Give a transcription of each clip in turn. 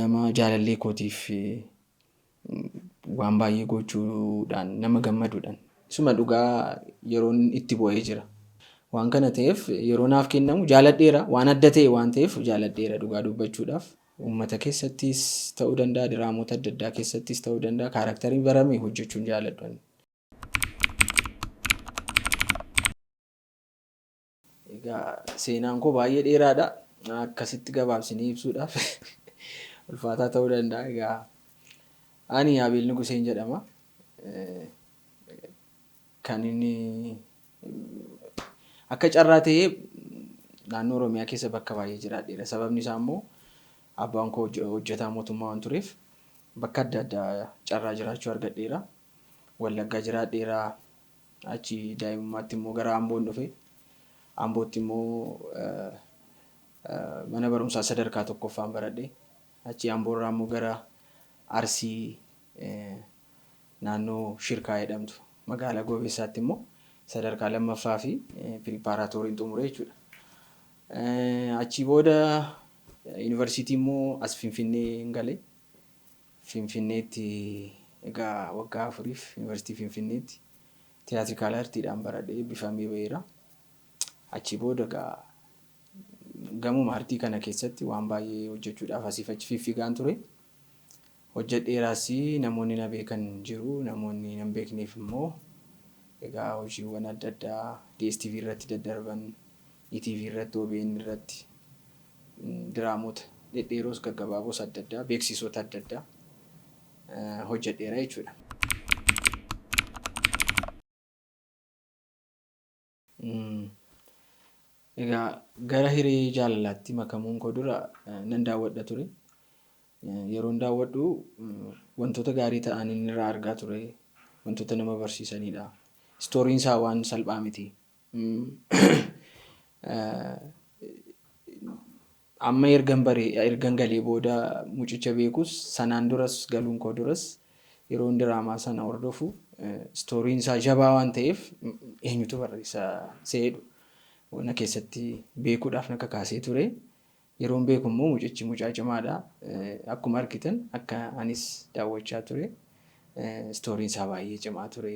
Nama jaalallee kootiif waan baay'ee gochuudhaan nama gammaduudhaan. Isuma dhugaa yeroon itti bo'ee jira. Waan kana ta'eef yeroo naaf kennamu jaaladheera. Waan adda ta'e waan ta'eef jaaladheera dhugaa dubbachuudhaaf. Uummata keessattis ta'uu danda'a, diraamoota adda addaa keessattis ta'uu danda'a. Kaaraaktarii barame hojjechuun jaaladhu ani. Egaa seenaan koo baay'ee dheeraadha. Akkasitti gabaabsinee ibsuudhaaf ulfaataa ta'uu danda'a. Egaa ani Abeel Nuguseen jedhama. Kan inni akka carraa ta'ee naannoo Oromiyaa keessa bakka baay'ee jiraadheera. Sababni isaa immoo abbaan koo hojjetaa mootummaa waan tureef bakka adda addaa carraa jiraachuu argadheera. Wallaggaa jiraadheera. Achi daa'imummaatti immoo gara Amboon dhufe. Ambootti immoo mana barumsaa sadarkaa tokkoffaan baradhe. Achi Amboorraa immoo gara Arsii naannoo Shirkaa jedhamtu magaalaa Goobeessaatti immoo sadarkaa lammaffaa fi piripaaraatooriin xumure jechuudha. Achii booda yuunivarsiitii immoo as Finfinnee hin gale. Finfinneetti egaa waggaa afuriif Yuunivarsiitii Finfinneetti Tiyaatirikaal Artiidhaan baradhee eebbifamee baheera. Achii booda egaa gamuma artii kana keessatti waan baay'ee hojjechuudhaaf asiif achi fiffigaan ture. Hojjedheeraas namoonni na beekan jiru. Namoonni na hin beekneef immoo egaa hojiiwwan adda addaa DSTV irratti daddarban, ETV irratti, OBN irratti diraamota dhedheeroos gaggabaaboos adda addaa, beeksisoota adda addaa hojjedheera jechuudha. Egaa gara hiree jaalalaatti makamuun koo dura nan daawwadha ture. Yeroon daawwadhu wantoota gaarii ta'an inni irraa argaa ture. Wantoota nama barsiisanidha. Istooriin isaa waan salphaa miti. Amma ergan bare ergan galee booda mucicha beekus sanaan duras galuun koo duras yeroon diraamaa sana hordofu istooriin isaa jabaa waan ta'eef eenyutu barreessa seedhu na keessatti beekuudhaaf na kakaasee ture. Yeroon beeku immoo mucichi mucaa cimaadha. Akkuma argitan akka anis daawwachaa ture istooriin isaa baay'ee cimaa ture.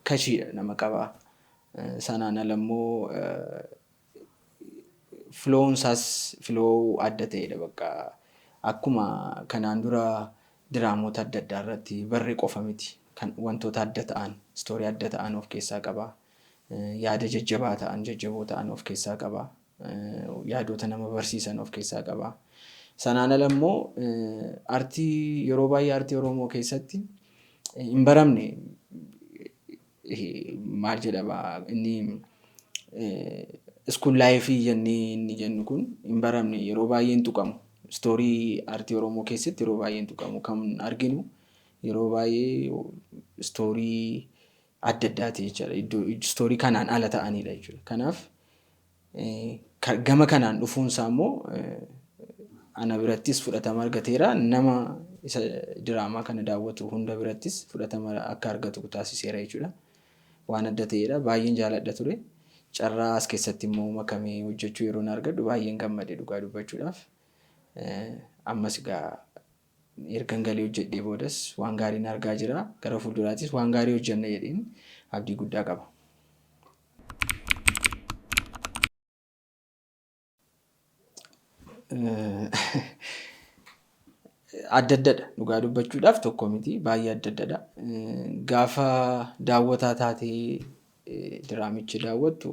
Kashiidha nama qaba. Sanaan ala immoo filoon isaas filoo adda ta'edha bakka. Akkuma kanaan dura diraamoota adda addaa irratti barre qofa miti. Kan wantoota adda ta'an, istoorii adda ta'an of keessaa qaba. Yaada jajjabaa ta'an, jajjaboo ta'an of keessaa qaba. Yaadota nama barsiisan of keessaa qaba. Sanaan ala immoo artii yeroo baay'ee artii Oromoo keessatti hin baramne maal jedhama inni iskuul laayifii jennee inni jennu kun hin baramne yeroo baay'ee hin tuqamu. Istoorii artii Oromoo keessatti yeroo baay'ee hin tuqamu. Kan arginu yeroo baay'ee istoorii adda addaati jechaadha. Iddoo istoorii kanaan ala ta'anidha jechuudha. Kanaaf gama kanaan dhufuun isaa immoo ana birattis fudhatama argateera. Nama isa diraamaa kana daawwatu hunda birattis fudhatama akka argatu taasiseera jechuudha. Waan adda ta'edha. Baay'een jaaladha ture. Carraa as keessatti immoo makamee hojjechuu yeroon argadhu baay'een gammade dhugaa dubbachuudhaaf. Ammas egaa Ergan galee hojjedhee boodas waan gaariin argaa jira. Gara fuulduraattis waan gaarii hojjenna jedheen abdii guddaa qaba. Adda addadha. Dhugaa dubbachuudhaaf tokko miti. Baay'ee adda addadha. Gaafa daawwataa taatee diraamicha daawwattu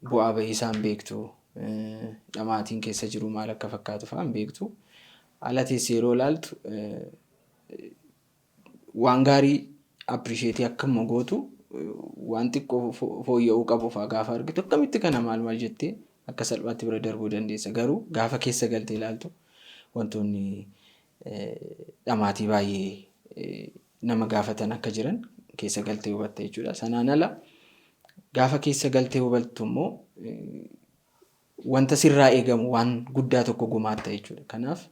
bu'aa bahii isaa hin beektu. Dhamaatiin keessa jiru maal akka fakkaatu fa'aa hin beektu. Ala teessee yeroo ilaaltu waan gaarii appirisheetii akkuma gootu waan xiqqoo fooyya'uu qabu fa'aa gaafa argitu akkamitti kana maal maal jettee akka salphaatti bira darbuu dandeessa. Garuu gaafa keessa galtee ilaaltu wantoonni dhamaatii baay'ee nama gaafatan akka jiran keessa galtee hubatta jechuudha. Sanaan ala gaafa keessa galtee hubattu immoo wanta sirraa eegamu waan guddaa tokko gumaatta jechuudha. Kanaaf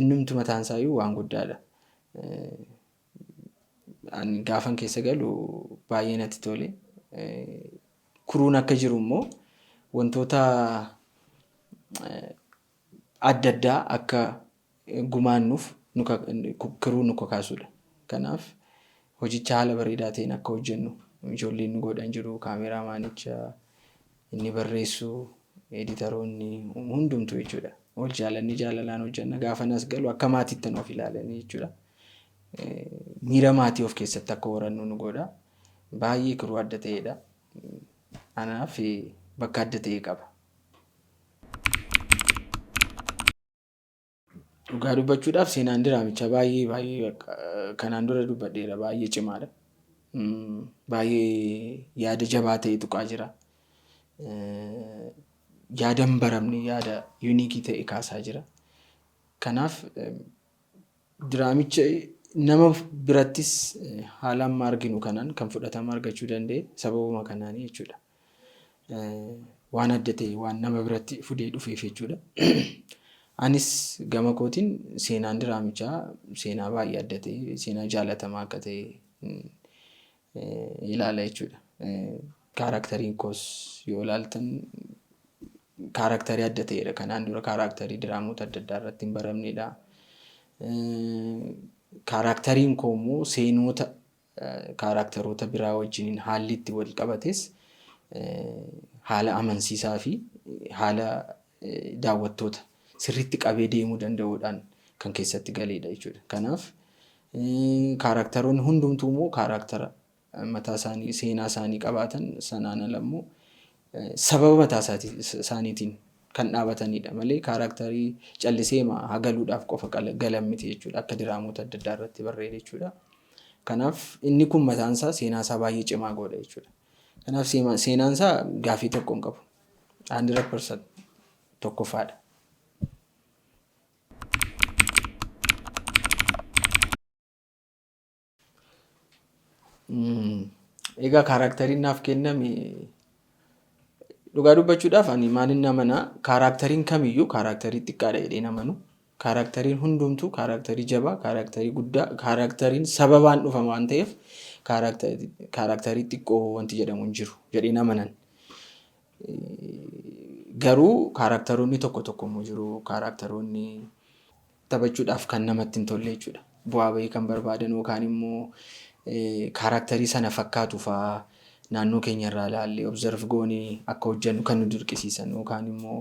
innumtu mataan isaayyuu waan guddaadha. Ani gaafan keessa galu baay'ee natti tole. Kuruun akka jiru immoo wantoota adda addaa akka gumaannuuf crew nu kakaasudha. Kanaaf hojicha haala bareedaa ta'een akka hojjennu ijoolleen nu godhan jiru. Kaameraamaanicha, inni barreessu, editoroonni hundumtuu jechuudha. Wal jaalannee jaalalaan hojjenna. Gaafa nas galu akka maatiitti of ilaalanii jechuudha. Miira maatii of keessatti akka horannu nu godha. Baay'ee crew adda ta'edha. Anaaf bakka adda ta'e qaba. Dhugaa dubbachuudhaaf, seenaan diraamichaa baay'ee baay'ee, kanaan dura dubbadheera, baay'ee cimaadha. Baay'ee yaada jabaa ta'e tuqaa jira. Yaada hin baramne, yaada unique ta'e kaasaa jira. Kanaaf diraamicha nama birattis haala amma arginu kanaan kan fudhatama argachuu danda'e sababuma kanaanii jechuudha. Waan adda ta'e waan nama biratti fudee dhufeef jechuudha. Anis gama kootiin seenaan diraamichaa seenaa baay'ee adda ta'e, seenaa jaalatamaa akka ta'e ilaala jechuudha. Characteriin koos yoo ilaaltan characterii adda ta'edha. Kanaan dura characterii diraamoota adda addaa irratti hin baramnedha. Characteriin koo immoo seenoota characteroota biraa wajjiniin haalli itti wal qabates haala amansiisaa fi haala daawwattoota sirriitti qabee deemuu danda'uudhaan kan keessatti galeedha jechuudha. Kanaaf characteroonni hundumtuu immoo charactera mataa isaanii, seenaa isaanii qabaatan sanaan ala immoo sababa mataa isaaniitiin kan dhaabatanidha malee characterii callisee hagaluudhaaf qofa galan miti jechuudha, akka diraamoota adda addaa irratti barreede jechuudha. Kanaaf inni kun mataan isaa seenaa isaa baay'ee cimaa godha jechuudha. Kanaaf seenaan isaa gaafii tokko hin qabu. 100% tokkoffaadha. Egaa characteriin naaf kenname, dhugaa dubbachuudhaaf, ani maalin amana, characteriin kamiyyuu characterii xiqqaadha jedheen amanu. Characteriin hundumtuu characterii jabaa, characterii guddaa, characteriin sababaan dhufa waan ta'eef characterii xiqqoo wanti jedhamu hin jiru jedheen amanan. Garuu characteroonni tokko tokko immoo jiru. Characteroonni taphachuudhaaf kan namatti hin tolle jechuudha. Bu'aa bahii kan barbaadan yookaan immoo characterii sana fakkaatu fa'aa naannoo keenya irraa ilaallee observe goonee akka hojjennu kan nu dirqisiisan yookaan immoo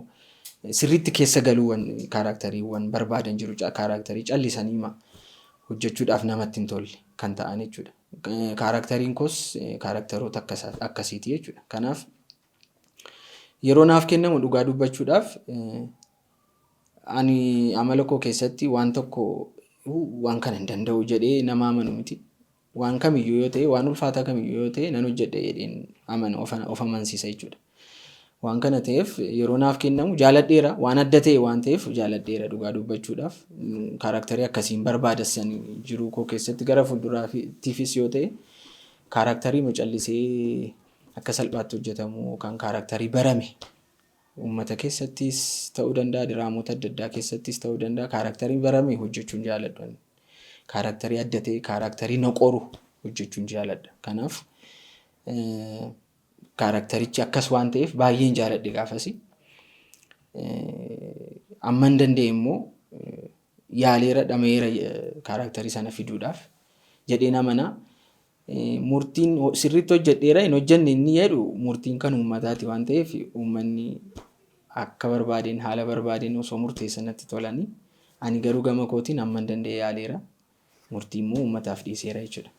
sirriitti keessa galuuwwan characteriiwwan barbaadan jiru. Characterii callisanii hojjechuudhaaf namatti hin tolle kan ta'an jechuudha. Characteriin koos characteroota akkasiiti jechuudha. Kanaaf yeroo naaf kennamu, dhugaa dubbachuudhaaf, ani amala koo keessatti waan tokko waan kana hin danda'u jedhee nama amanu miti. Waan kamiyyuu yoo ta'e, waan ulfaataa kamiyyuu yoo ta'e, nan hojjedha jedheen amana, of amansiisa jechuudha. Waan kana ta'eef yeroo naaf kennamu jaaladheera, waan adda ta'e waan ta'eef jaaladheera. Dhugaa dubbachuudhaaf, characterii akkasiin barbaadassan jiruu koo keessatti gara fuulduraatiifis yoo ta'e, characterii macallisee akka salphaatti hojjetamu yookaan characterii barame uummata keessattis ta'uu danda'a, diraamota adda addaa keessattis ta'uu danda'a, characterii barame hojjechuun jaaladhu. Characterii adda ta'e, characterii na qoru hojjechuun jaaladha. Kanaaf characterichi akkas waan ta'eef baay'een jaaladhe gaafasi. Amma hin danda'e immoo yaaleera, dhameera characterii sana fiduudhaaf jedheen amanaa. Murtiin sirriitti hojjedheera hin hojjenne inni jedhu murtiin kan uummataati waan ta'eef, uummanni akka barbaadeen, haala barbaadeen osoo murteessan natti tolanii, ani garuu gama kootiin amma hin danda'e yaaleera, murtii immoo uummataaf dhiiseera jechuudha.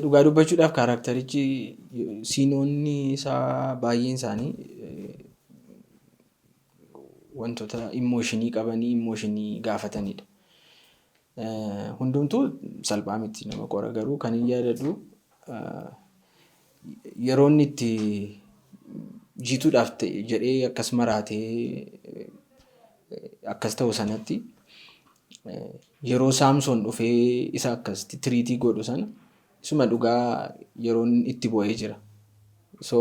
Dhugaa dubbachuudhaaf, characterichi sceneoonni isaa baay'een isaanii wantoota emotionii qabanii, emotionii gaafatanidha. Hundumtuu salphaa miti, nama qora, garuu kan hin yaadadhu yeroo inni itti jiituudhaaf ta'e jedhee akkas maraatee akkas ta'u sanatti, yeroo Saamsoon dhufee isa akkasitti treatii godhu sana, isuma dhugaa yeroon itti bu'ee jira. So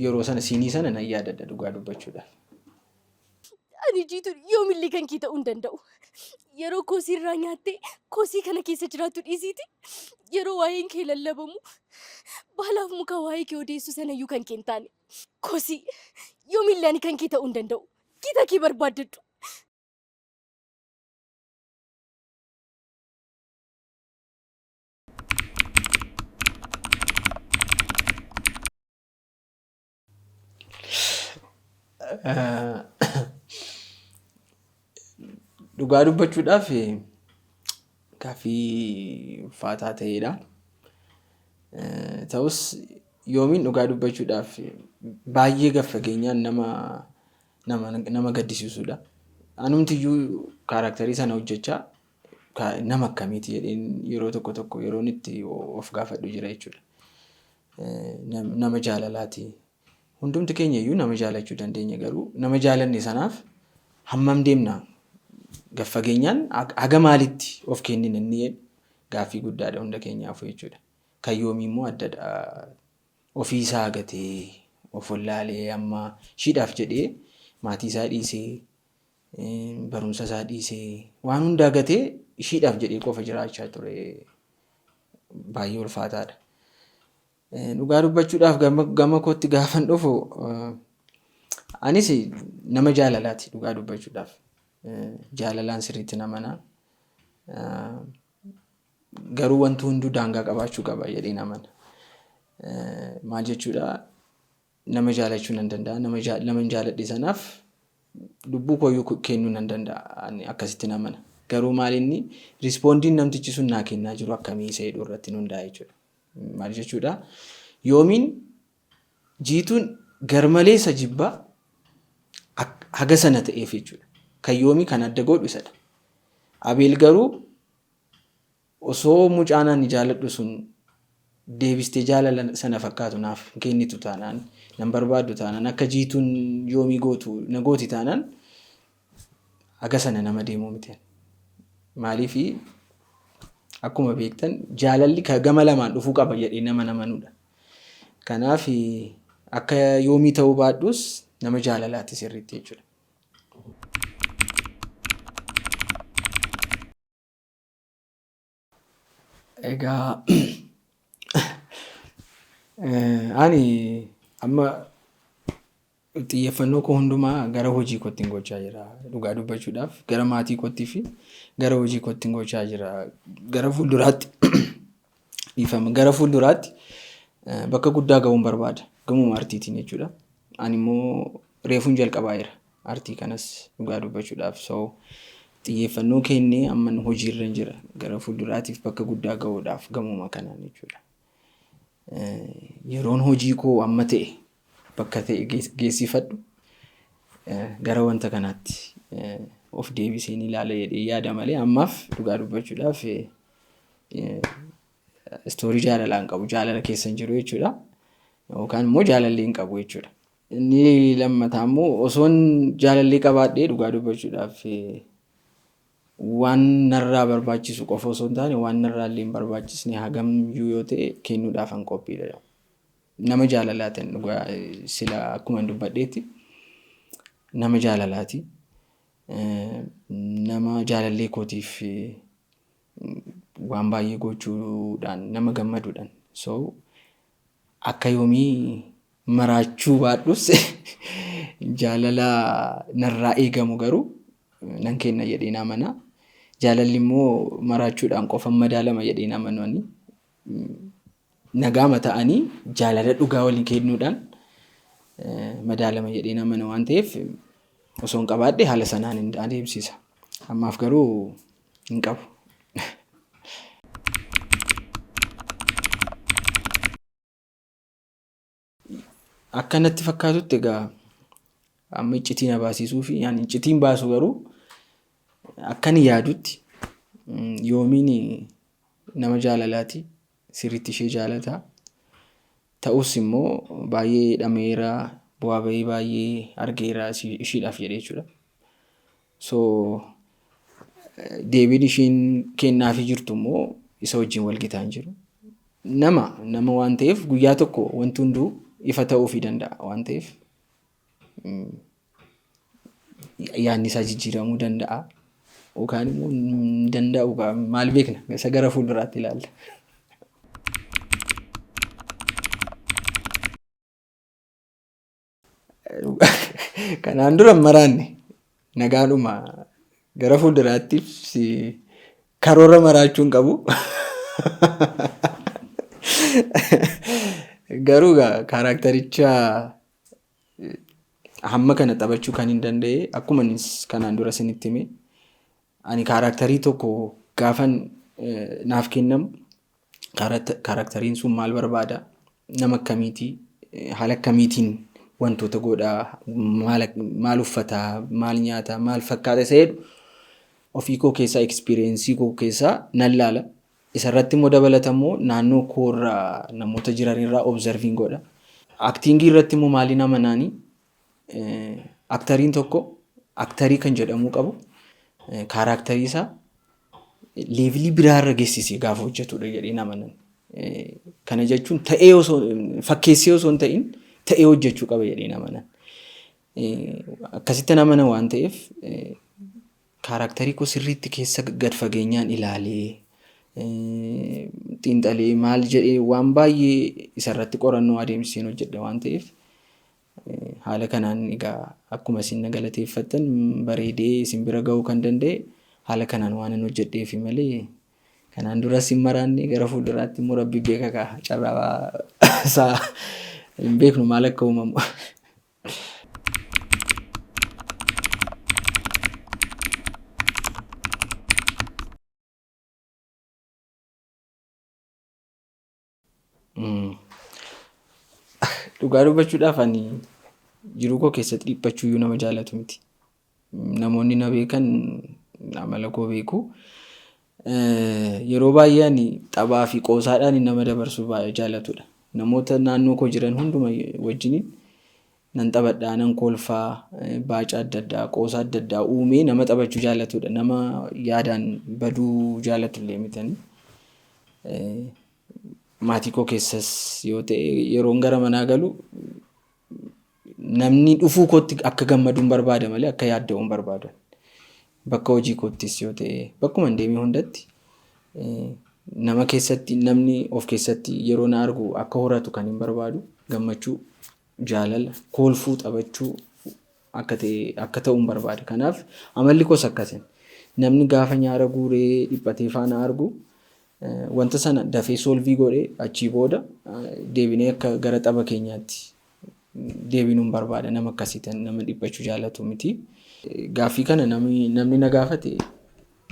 yeroo sana, sceneii sana nan yaadadha dhugaa dubbachuudhaaf. Ani jiituun yoomillee kan kee ta'uu hin danda'u. Yeroo koosii irraa nyaattee koosii kana keessa jiraattu dhiisiiti. Yeroo waa'een kee lallabamu baalaaf muka waa'ee kee odeessu sanayyuu kan kee hin taane. Kosii yoomillee ani kan kee ta'uu hin danda'u. Gita kee barbaaddadhu. Dhugaa dubbachuudhaaf gaaffii ulfaataa ta'edha. Ta'us yoomiin dhugaa dubbachuudhaaf baay'ee gad fageenyaan nama nama nama gaddisiisudha. Anumtiyyuu kaaraaktarii sana hojjechaa nama akkamiiti jedheen yeroo tokko tokko yeroon itti of gaafadhu jira jechuudha. Nama jaalalaati. Hundumti keenya iyyuu nama jaalachuu dandeenya garuu nama jaalanne sanaaf hammam deemna gad fageenyaan haga maalitti of kennina inni jedhu gaaffii guddaadha hunda keenyaafuu jechuudha. Kan yoomii immoo addadha. Ofii isaa gatee of wallaalee amma ishiidhaaf jedhee maatii isaa dhiisee barumsa isaa dhiisee waan hundaa gatee ishiidhaaf jedhee qofa jiraachaa ture baay'ee ulfaataadha. Dhugaa dubbachuudhaaf gama kootti gaafan dhufu anis nama jaalalaati dhugaa dubbachuudhaaf. Jaalalaan sirriitti namana. Garuu wanti hunduu daangaa qabaachuu qaba jedheen amana. Maal jechuudha nama jaalachuu nan danda'a. Nama jaaladhe sanaaf lubbuu kooyyuu kennuu nan danda'a. Ani akkasittin amana. Garuu maal inni rispoondiin namtichi sun naa kennaa jiru akkamii isa jedhu irratti hundaa'a jechuudha. Maal jechuudha? Yoomiin jiituun garmalee isa jibbaa haga sana ta'eef jechuudha. Kan yoomii kan adda godhu isadha. Abeel garuu osoo mucaan ani jaaladhu sun deebistee jaalala sana fakkaatu naaf hin kennitu taanaan, nan barbaaddu taanaan, akka jiituun yoomii gootu na gooti taanaan haga sana nama deemuu miti. Maaliif akkuma beektan jaalalli ka gama lamaan dhufuu qaba jedhee nama namanudha. Kanaaf akka yoomii ta'uu baadhus nama jaalalaati sirriitti jechuudha. Egaa ani amma xiyyeeffannoo koo hundumaa gara hojii kootti gochaa jira. Dhugaa dubbachuudhaaf gara maatii kootti fi gara hojii kootti gochaa jira. Gara fuulduraatti dhiifama. Gara fuulduraatti bakka guddaa ga'uun barbaada. Gamuma artiitiin jechuudha. Ani immoo reefuun jalqabaa jira. Artii kanas dhugaa dubbachuudhaaf so xiyyeeffannoo kennee amman hojiirran jira. Gara fuulduraatiif bakka guddaa ga'uudhaaf gamuma kanaan jechuudha. Yeroon hojii koo amma ta'e bakka ta'e geessifadhu gara wanta kanaatti of deebiseen ilaala jedhee yaada malee ammaaf dhugaa dubbachuudhaaf istoorii jaalalaa hin qabu. Jaalala keessa hin jiru jechuudha. Yookaan immoo jaalallee hin qabu jechuudha. Inni lammataa immoo osoon jaalallee qabaadhee dhugaa dubbachuudhaaf waan narraa barbaachisu qofa osoo hin taane waan narraa illee hin barbaachisne hagamiyyuu yoo ta'e kennuudhaaf an qophiidha. Nama jaalalaatiin dhugaa sila akkuma dubbadheetti nama jaalalaati. Nama jaalallee kootiif waan baay'ee gochuudhaan nama gammaduudhaan. So akka yoomii maraachuu baadhus jaalala narraa eegamu garuu nan kenna jedheen amana. Jaalalli immoo maraachuudhaan qofa madaalama jedheen amanu ani. Nagaama ta'anii jaalala dhugaa walii kennuudhaan madaalama jedheen amana waan ta'eef osoo hin qabaadhe haala sanaan hin adeemsisa. Ammaaf garuu hin qabu. Akka natti fakkaatutti egaa amma iccitii na baasisuu fi ani iccitiin baasu garuu akka ani yaadutti yoomiin nama jaalalaati sirriitti ishee jaalata. Ta'us immoo baay'ee dhameera bu'aa bahii baay'ee argeera ishiidhaaf jedhee jechuudha. So deebiin ishiin kennaafii jirtu immoo isa wajjin wal gitaa hin jiru. Nama nama waan ta'eef guyyaa tokko wanti hunduu ifa ta'uufii danda'a waan ta'eef yaadni isaa jijjiiramuu danda'a. Yookaan immoo hin danda'u maal beekna isa gara fuulduraatti ilaalla. Kanaan dura hin maraanne, nagaadhuma. Gara fuulduraattiif karoora maraachuu hin qabu. Garuu egaa kaaraaktericha hamma kana taphachuu kan hin danda'e, akkuma kanaan dura isinitti hime, ani kaaraakterii tokko gaafan naaf kennamu kaaraakteriin sun maal barbaada, nama akkamiiti, haala akkamiitiin wantoota godhaa, maal uffataa, maal nyaataa, maal fakkaata isa jedhu ofii koo keessaa, experience koo keessaa nan laala. Isarratti immoo dabalata immoo naannoo koorraa namoota jiranirraa observiin godha. Actingii irratti immoo maaliin amanaanii, actoriin tokko actorii kan jedhamuu qabu kaaraakterii isaa levelii biraarra geessisee gaafa hojjetudha jedheen amanan. Kana jechuun ta'ee osoo fakkeessee osoo hin ta'in ta'ee hojjechuu qaba jedheen amanan. Akkasitti amana waan ta'eef, kaaraakterii koo sirriitti keessa gad fageenyaan ilaalee, xiinxalee, maal jedhee, waan baay'ee isarratti qorannoo adeemsiseen hojjedha waan ta'eef, haala kanaan egaa akkuma isin na galateeffattan bareedee isin bira ga'uu kan danda'e haala kanaan waan hin hojjedheefi malee, kanaan duras hin maraanne. Gara fuulduraatti immoo rabbi beeka kaa, carraa isaa hin beeknu maal akka uumamu. Dhugaa dubbachuudhaaf, ani jiruu koo keessatti dhiphachuu iyyuu nama jaalatu miti. Namoonni na beekan amala koo beeku. Yeroo baay'ee ani taphaa fi qoosaadhaan nama dabarsuu baay'ee jaalatudha. Namoota naannoo koo jiran hunduma wajjiniin nan taphadhaa, nan kolfaa, baaca adda addaa, qoosaa adda addaa uumee nama taphachuu jaalatudha. Nama yaadaan baduu jaalatullee mitani. Maatii koo keessas yoo ta'e, yeroon gara manaa galu namni dhufuu kootti akka gammaduun barbaada malee akka yaadda'uun barbaadu. Bakka hojii koottis yoo ta'e, bakkuma hin deemee hundatti nama keessatti, namni of keessatti yeroo na argu akka horatu kan hin barbaadu gammachuu, jaalala, kolfuu, taphachuu akka ta'e akka ta'uun barbaada. Kanaaf amalli koos akkasin. Namni gaafa nyaara guuree dhiphatee faana argu, wanta sana dafee solve godhee, achii booda deebinee akka gara tapha keenyaatti deebinuun barbaada. Nama akkasii tan nama dhiphachuu jaalatu miti. Gaaffii kana namni na gaafate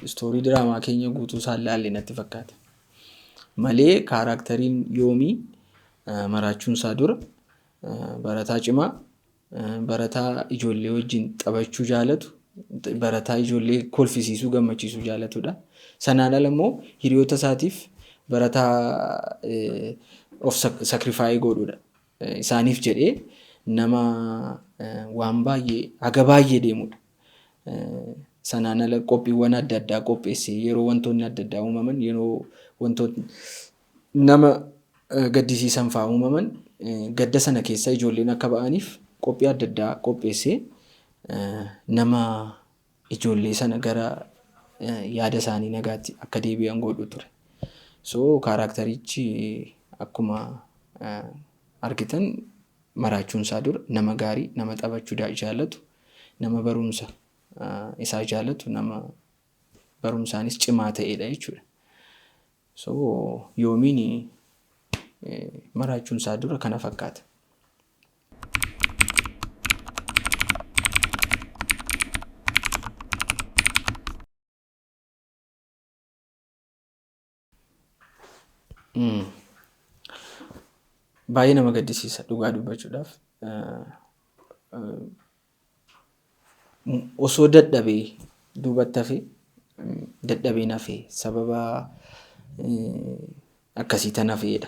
story diraamaa keenya guutuu isaan laalle natti fakkaata. Malee kaaraakteriin Yoomii maraachuun isaa dura barataa cimaa, barataa ijoollee wajjin taphachuu jaalatu, barataa ijoollee kolfisiisuu, gammachiisuu jaalatudha. Sanaan ala immoo hiriyoota isaatiif barataa of sacrifice godhudha. Isaaniif jedhee nama waan baay'ee haga baay'ee deemudha. Sanaan ala qophiiwwan adda addaa qopheessee, yeroo wantoonni adda addaa uumaman, yeroo wantoonni nama gaddisiisan fa'aa uumaman, gadda sana keessa ijoolleen akka ba'aniif qophii adda addaa qopheessee nama ijoollee sana gara yaada isaanii nagaatti akka deebi'an godhu ture. So kaaraakterichi akkuma argitan maraachuun isaa dura nama gaarii, nama taphachuu jaalatu, nama barumsa isaa jaalatu, nama barumsaanis cimaa ta'edha jechuudha. So Yoomiin maraachuun isaa dura kana fakkaata. Baay'ee nama gaddisiisa dhugaa dubbachuudhaaf. Osoo dadhabee duubatti hafee, dadhabeen hafee, sababa akkasii tan hafeedha.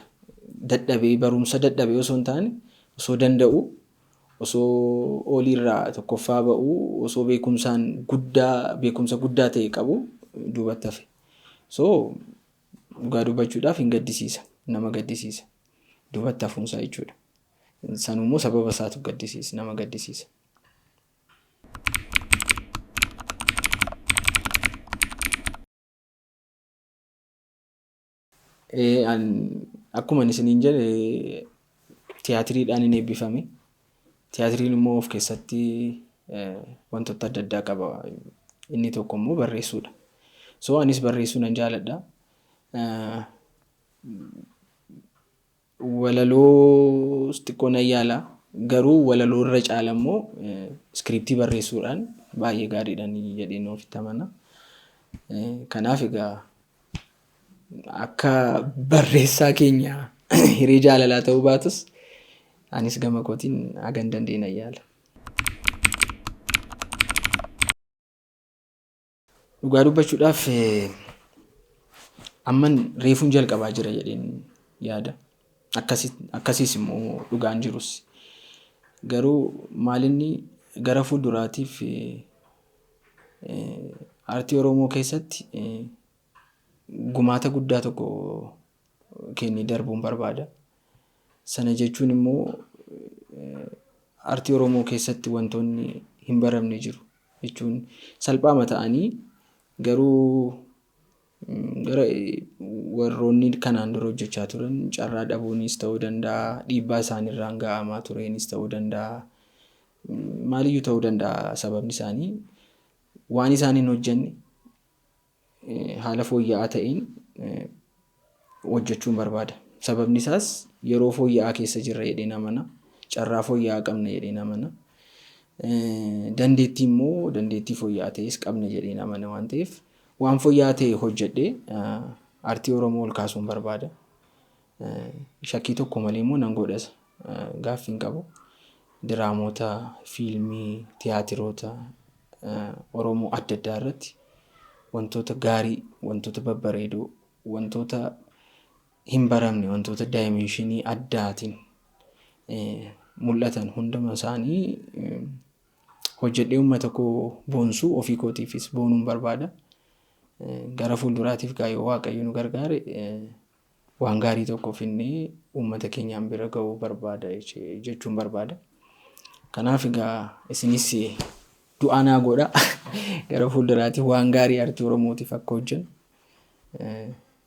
Dadhabee, barumsa dadhabee osoo hin taane, osoo danda'u, osoo oliirraa tokkoffaa ba'uu, osoo beekumsaan guddaa, beekumsa guddaa ta'e qabu duubatti hafe. So dhugaa dubbachuudhaaf hin gaddisiisa, nama gaddisiisa duubatti hafuunsaa jechuudha. Sanummoo sababa isaatu gaddisiisa, nama gaddisiisa. Akkuma isiniin jedhe, tiyaatiriidhaan hin eebbifame. Tiyaatiriin immoo of keessatti wantoota adda addaa qaba. Inni tokko immoo barreessuudha. So anis barreessuu nan jaaladha. Walaloo xiqqoo nan yaala. Garuu walaloo irra caala immoo iskiriiptii barreessuudhaan baay'ee gaariidhaan jedheen ofitti amana. Kanaaf egaa akka barreessaa keenya Hiree Jaalalaa ta'uu baatus anis gama kootiin hagan danda'e nan yaala. Dhugaa dubbachuudhaaf amman reefuun jalqabaa jira jedheen yaada. Akkasiis immoo dhugaan jirus. Garuu maalinni gara fuulduraatiif aartii Oromoo keessatti gumaata guddaa tokko kennee darbuun barbaada. Sana jechuun immoo aartii Oromoo keessatti wantoonni hin baramne jiru. Jechuun salphaama ta'anii garuu gara warroonni kanaan dura hojjechaa turan carraa dhabuunis ta'uu danda'a, dhiibbaa isaanirraan ga'amaa tureenis ta'uu danda'a, maaliyyuu ta'uu danda'a sababni isaanii waan isaan hin hojjenne haala fooyya'aa ta'een hojjechuun barbaada. Sababni isaas yeroo fooyya'aa keessa jirra jedheen amana. Carraa fooyya'aa qabna jedheen amana. Dandeettii immoo dandeettii fooyya'aa ta'es qabna jedheen amana waan ta'eef waan fooyya'aa ta'e hojjedhee aartii Oromoo ol kaasuun barbaada. Shakkii tokko malee immoo nan godhas. Gaaffii hin qabu. Diraamoota, fiilmii, tiyaatiroota Oromoo adda addaa irratti wantoota gaarii, wantoota babbareedoo, wantoota hin baramne, wantoota daayimeenshinii addaatiin mul'atan hunduma isaanii hojjedhee uummata koo boonsuu ofii kootiifis boonuun barbaada. Gara fuulduraatiif gaa yoo Waaqayyo nu gargaare waan gaarii tokko finnee uummata keenyaan bira ga'uu barbaada jechuun barbaada. Kanaaf egaa isinis du'aa naa godha. Gara fuulduraatiif waan gaarii aartii Oromootiif akka hojjennu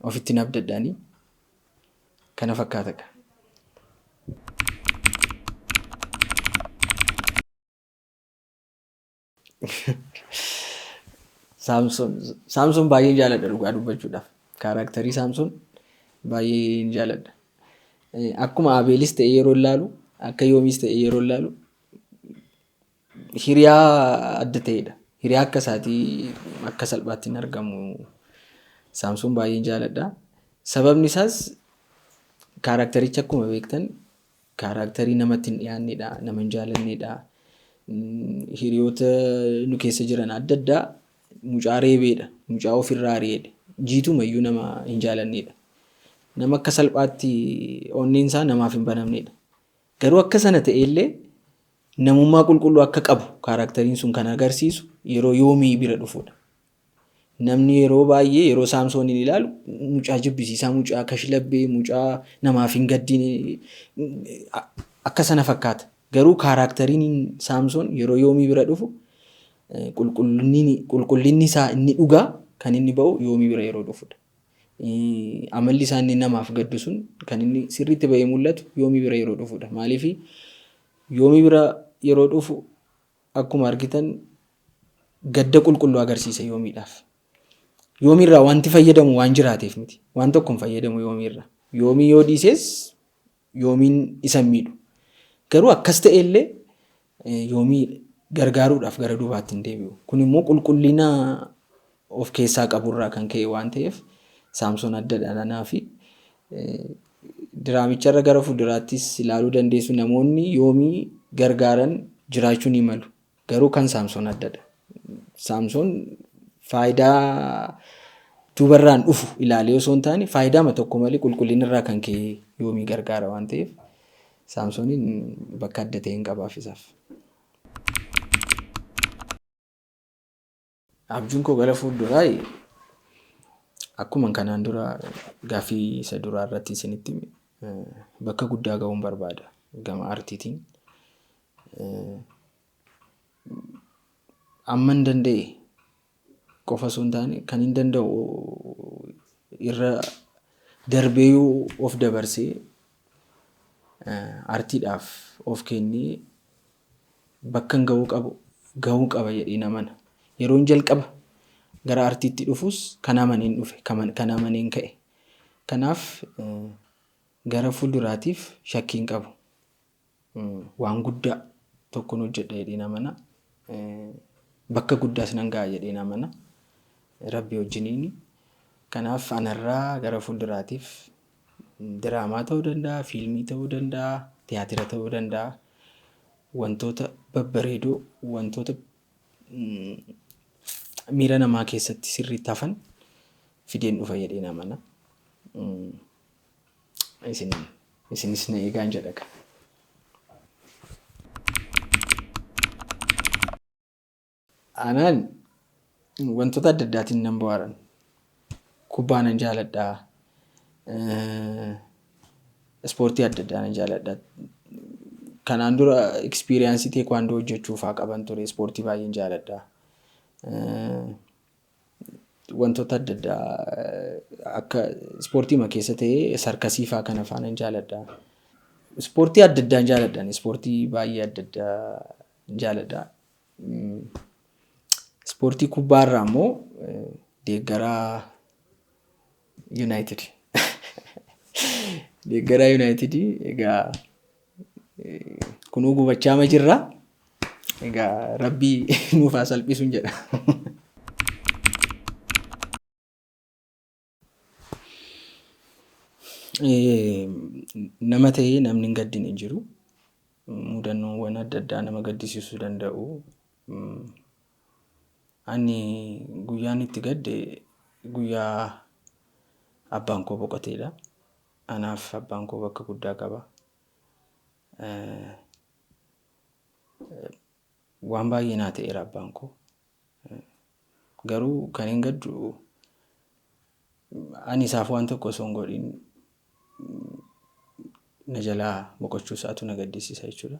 ofitti hin abdadhaanii. Kana fakkaata egaa. Saamsoon Saamsoon baay'een jaaladha dhugaa dubbachuudhaaf. Kaaraaktarii Saamsoon baay'een jaaladha. Akkuma Abeelis ta'ee yeroo ilaalu, akka Yoomiis ta'ee yeroo ilaalu hiriyaa adda ta'edha. Hiriyaa akka isaatii akka salphaatti hin argamu. Saamsoon baay'een jaaladha. Sababni isaas kaaraaktaricha akkuma beektan Kaaraaktarii namatti hin dhiyaannedha, nama hin jaalannedha. Hiriyoota nu keessa jiran adda addaa mucaa reebeedha, mucaa ofirraa ari'edha. Jiituma iyyuu nama hin jaalannedha. Nama akka salphaatti onneen isaa namaaf hin banamnedha. Garuu akka sana ta'ellee namummaa qulqulluu akka qabu kaaraaktariin sun kan agarsiisu yeroo Yoomii bira dhufudha. Namni yeroo baay'ee yeroo Saamsooniin ilaalu mucaa jibbisiisaa, mucaa kashlabbee, mucaa namaaf hin gaddine akka sana fakkaata. Garuu kaaraakteriin Saamsoon yeroo Yoomii bira dhufu qulqullinni isaa inni dhugaa kan inni ba'u Yoomii bira yeroo dhufudha. Amalli isaa inni namaaf gaddu sun kan inni sirriitti ba'ee mul'atu Yoomii bira yeroo dhufudha. Maaliif Yoomii bira yeroo dhufu akkuma argitan gadda qulqulluu agarsiisa Yoomiidhaaf. Yoomiirraa wanti fayyadamu waan jiraateef miti. Waan tokko hin fayyadamu Yoomiirraa. Yoomii yoo dhiises Yoomiin isa hin miidhu. Garuu akkas ta'e illee Yoomii gargaaruudhaaf gara duubaatti hin deebi'u. Kun immoo qulqullina of keessaa qaburraa kan ka'e waan ta'eef Saamsoon addadha anaafi. Diraamicharra gara fuulduraattis ilaaluu dandeessu namoonni Yoomii gargaaran jiraachuu ni malu. Garuu kan Saamsoon addadha. Saamsoon faayidaa duubarraan dhufu ilaalee osoo hin taane faayidaama tokko malee qulqullina irraa kan ka'e Yoomii gargaara waan ta'eef Saamsooniin bakka adda ta'een qabaaf isaaf. Abjuun koo gara fuulduraa akkuma kanaan dura gaaffii isa duraa irratti isinitti hime bakka guddaa ga'uun barbaada gama aartiitiin. Amman danda'e qofa osoo hin taane kan hin danda'u irra darbeeyuu of dabarsee aartiidhaaf of kennee. Bakkan ga'uu qabu ga'uu qaba jedheen amana. Yeroon jalqaba gara artiitti dhufus kan amaneen dhufe, kan amaneen ka'e. Kanaaf gara fuulduraatiif shakkii hin qabu. Waan guddaa tokkon hojjedha jedheen amana. Bakka guddaas nan ga'a jedheen amana. Rabbi wajjiniini. Kanaaf anarraa gara fuulduraatiif diraamaa ta'uu danda'a, fiilmii ta'uu danda'a, tiyaatira ta'uu danda'a. Wantoota babbareedoo, wantoota miira namaa keessatti sirriitti hafan fideen dhufa jedheen amana. Isin isinis na eegaan jedha. Anaan wantoota adda addaatiin nan bohaaran. Kubbaa nan jaaladha. Ispoortii adda addaa nan jaaladha. Kanaan dura ekspiriyaansii teekwaandoo hojjechuu fa'aa qaban ture. Ispoortii baay'een jaaladha. Wantoota adda addaa akka ispoortiima keessa ta'ee sarkasii fa'aa kana fa'aa nan jaaladha. Ispoortii adda addaan jaaladha. Ispoortii baay'ee adda addaa jaaladha. Ispoortii kubbaa irraa immoo deeggaraa Yuunaayitid. Deeggaraa Yuunaayitid egaa kunuu gubachaama jirra. Egaa rabbii nuuf haa salphisuun jedha. Nama ta'ee namni hin gaddine hin jiru. Mudannoowwan adda addaa nama gaddisiisuu danda'u. Ani guyyaan itti gadde guyyaa abbaan koo boqoteedha. Anaaf abbaan koo bakka guddaa qaba. Waan baay'ee naa ta'eera abbaan koo. Garuu kanin gaddu ani isaaf waan tokko osoo hin godhin na jalaa boqochuu isaatu na gaddisiisa jechuudha.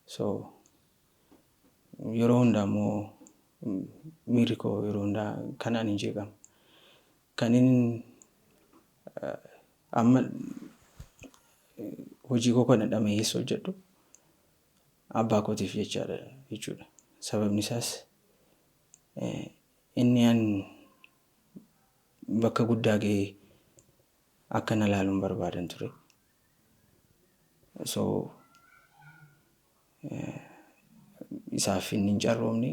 So yeroo hundaa immoo miirri koo yeroo hundaa kanaan hin jeeqamu. Kanin amma hojii koo kana dhama'ees hojjedhu abbaa kootiif jechaadha jechuudha. Sababni isaas inni an bakka guddaa ga'ee akka na ilaaluun barbaadan ture. So isaaf inni hin carroomne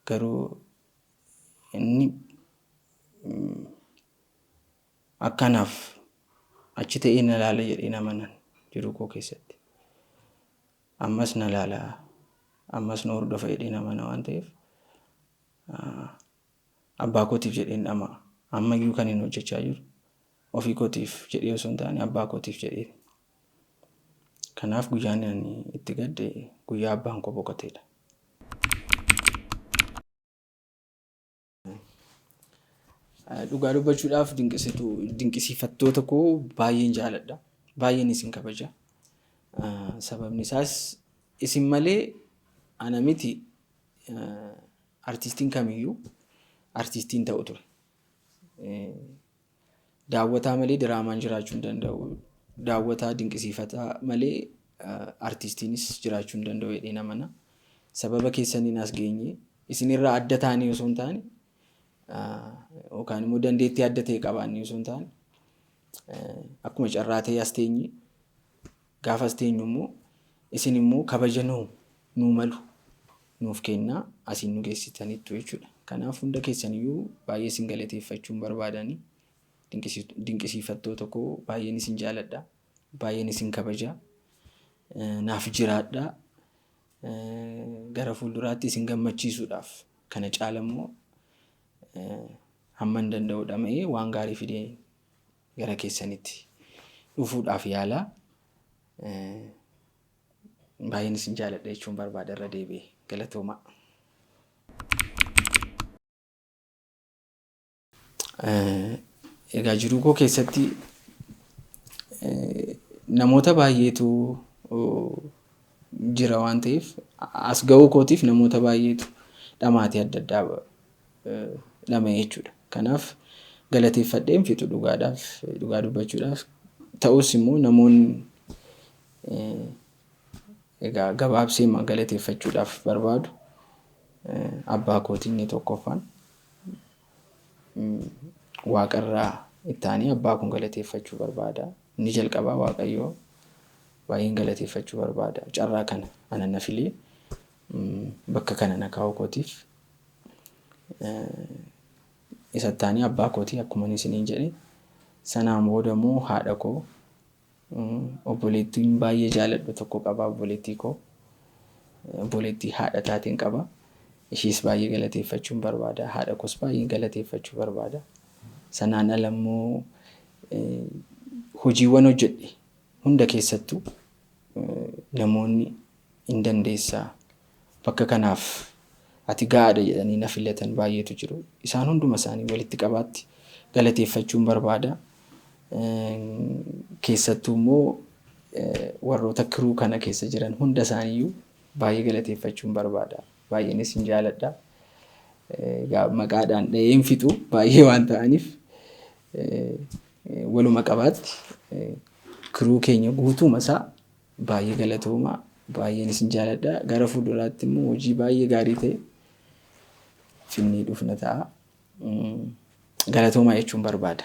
garuu inni akka anaaf achi ta'ee na ilaala jedheen amanan jiruu koo keessatti. Ammas na ilaala, ammas na hordofa jedheen amana waan ta'eef abbaa kootiif jedheen dhama'a. Ammayyuu kan hin hojjechaa jiru ofii kootiif jedhee osoo hin taane abbaa kootiif jedhee. Kanaaf guyyaan ani itti gadde guyyaa abbaan koo boqoteedha. Dhugaa dubbachuudhaaf dinqisiifattoota koo baay'een jaaladha. Baay'een isin kabaja. Sababni isaas isin malee ana miti artiistiin kamiyyuu artiistiin ta'u ture. Daawwataa malee diraamaan jiraachuu hin danda'u. Daawwataa dinqisiifataa malee artiistiinis jiraachuu hin danda'u jedheen amana. Sababa keessaniin as geenye isinirraa adda taanee osoo hin taane yookaan immoo dandeettii adda ta'e qabaannee osoo hin taane akkuma carraa ta'ee as teenye gaafa as teenyu immoo isin immoo kabaja nuu nuu malu nuuf kennaa asiin nu geessitaniittu jechuudha. Kanaaf hunda keessaniyyuu baay'ee isin galateeffachuun barbaadani. Dinqisiifattoota koo baay'een isin jaaladha. Baay'een isin kabaja. Naaf jiraadha. Gara fuulduraatti isin gammachiisuudhaaf kana caala immoo hamman danda'u dhama'ee waan gaarii fidee gara keessanitti dhufuudhaaf yaala. Baay'een isin jaaladha jechuun barbaada irra deebi'ee. Galatoomaa. Egaa jiruu koo keessatti namoota baay'eetu jira waan ta'eef as ga'uu kootiif namoota baay'eetu dhamaatii adda addaa dhama'e jechuudha. Kanaaf galateeffadhee hin fixu dhugaadhaaf dhugaa dubbachuudhaaf ta'us immoo namoonni Egaa gabaabsee galateeffachuudhaaf barbaadu abbaa kootii inni tokkoffaan, waaqarraa itti aanee abbaa kun galateeffachuu barbaada. Inni jalqabaa Waaqayyoo baay'een galateeffachuu barbaada. Carraa kana ana na filee bakka kana na kaa'uu kootiif. Isatti aanee abbaa kootii akkuma isiniin jedhe, sanaan booda immoo haadha koo, obboleettiin baay'ee jaaladhu tokko qaba, obboleettii koo, obboleettii haadha taateen qaba. Ishees baay'ee galateeffachuun barbaada. Haadha koos baay'ee galateeffachuu barbaada. Sanaan ala immoo hojiiwwan hojjedhe hunda keessattuu namoonni hin dandeessaa, bakka kanaaf ati gahaadha jedhanii na filatan baay'eetu jiru. Isaan hunduma isaanii walitti qabaatti galateeffachuun barbaada. Keessattuu immoo warroota crew kana keessa jiran hunda isaaniiyyuu baay'ee galateeffachuun barbaada. Baay'eenis hin jaaladha. Egaa maqaadhaan dhahee hin fixu, baay'ee waan ta'aniif, waluma qabaatti crew keenya guutuuma isaa baay'ee galatooma. Baay'een isin jaaladha. Gara fuulduraatti immoo hojii baay'ee gaarii ta'e finnee dhufna ta'a. Galatoomaa jechuun barbaada.